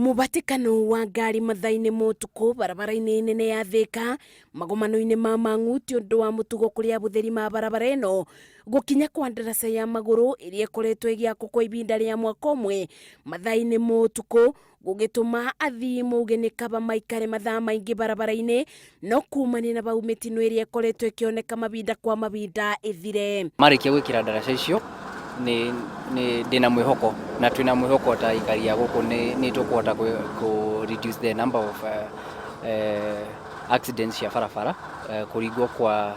Mũbatĩkano wa ngari mathaa-inĩ ma ũtukũ barabara-inĩ nene ya Thĩka magomano-inĩ ma Mang'u ti ũndũ wa mũtugo kũrĩ ahũthĩri ma barabara ĩno gũkinya kwa ndaraca ya magũrũ ĩrĩa ĩkoretwo ĩgĩakwo kwa ibinda rĩa mwaka ũmwe mathaa-inĩ ma ũtukũ gũgĩtũma athii mauge nĩ kaba maikare mathaa maingĩ barabara-inĩ no kumania na bau mĩtino ĩrĩa ĩkoretwo ĩkĩoneka mabinda kwa mabinda ĩthire. Marĩkia gwĩkĩra ndaraca icio nĩ nĩ ndĩna mwĩhoko na twĩna mwĩhoko ta aikari a gũkũ nĩ nĩ tũkũhota kũ reduce the number of accidents cia barabara, kũringwo kwa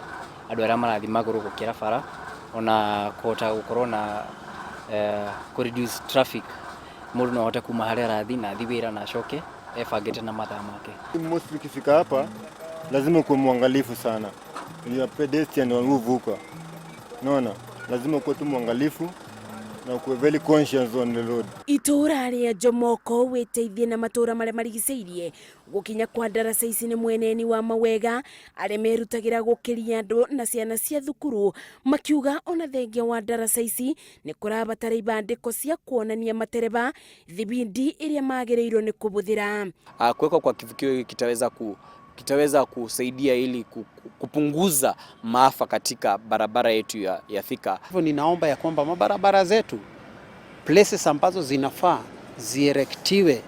andũ arĩa marathiĩ magũrũ gũkĩra bara ona kũhota gũkorwo na kũ reduce traffic. Mũndũ no ahote kuma harĩa arathiĩ na athiĩ wĩra na acoke ebangĩte na mathaa make. Mostly ukifika hapa lazima ukuwe mwangalifu sana. Ni pedestrian wanaovuka. Unaona? Lazima ukuwe tu mwangalifu na ukuwe very conscious on the road. Itũũra rĩa Jomoko wĩteithie na matũũra marĩa marigicĩirie gũkinya kwa ndaraca ici nĩ mweneni wa mawega arĩa merutagĩra gũkĩria andũ na ciana cia thukuru makiuga ona thengia wa ndaraca ici nĩ kũrabatara ibandĩko cia kuonania matereba thibindi ĩrĩa magĩrĩirwo nĩ kũbũthĩra. Kuwekwa kwa kivukio hiki kitaweza kusaidia ili kupunguza maafa katika barabara yetu ya Thika. Hivyo ninaomba ya kwamba mabarabara zetu places ambazo zinafaa zierektiwe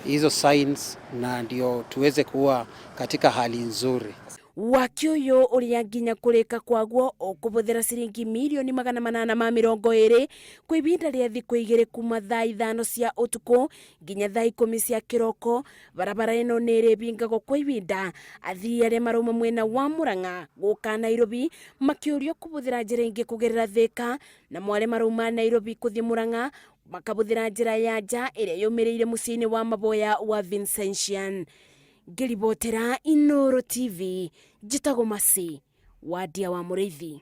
hizo signs na ndio tuweze kuwa katika hali nzuri. Waki ũyũ ũrĩa nginya kũrĩka kwaguo ũkũbũthĩra ciringi mirioni 820 kwa ibinda rĩa thikũ 2 kuma thaa 5 cia ũtukũ nginya thaa 10 cia kĩroko. Barabara ĩno nĩ ĩrĩbingagwo kwa ibinda athii arĩa marauma mwena wa Murang'a gũka Nairobi makĩũrio kũbũthĩra njĩra ingĩ kũgerera Thĩka, namo arĩa marauma Nairobi kũthiĩ Murang'a makabũthĩra njĩra ya nja ĩrĩa yũmĩrĩire mũciĩ-inĩ wa maboya wa Vincentian. Ngĩribotera Inooro TV, njĩtagwo Mercy Wadia wa Mũrĩithi.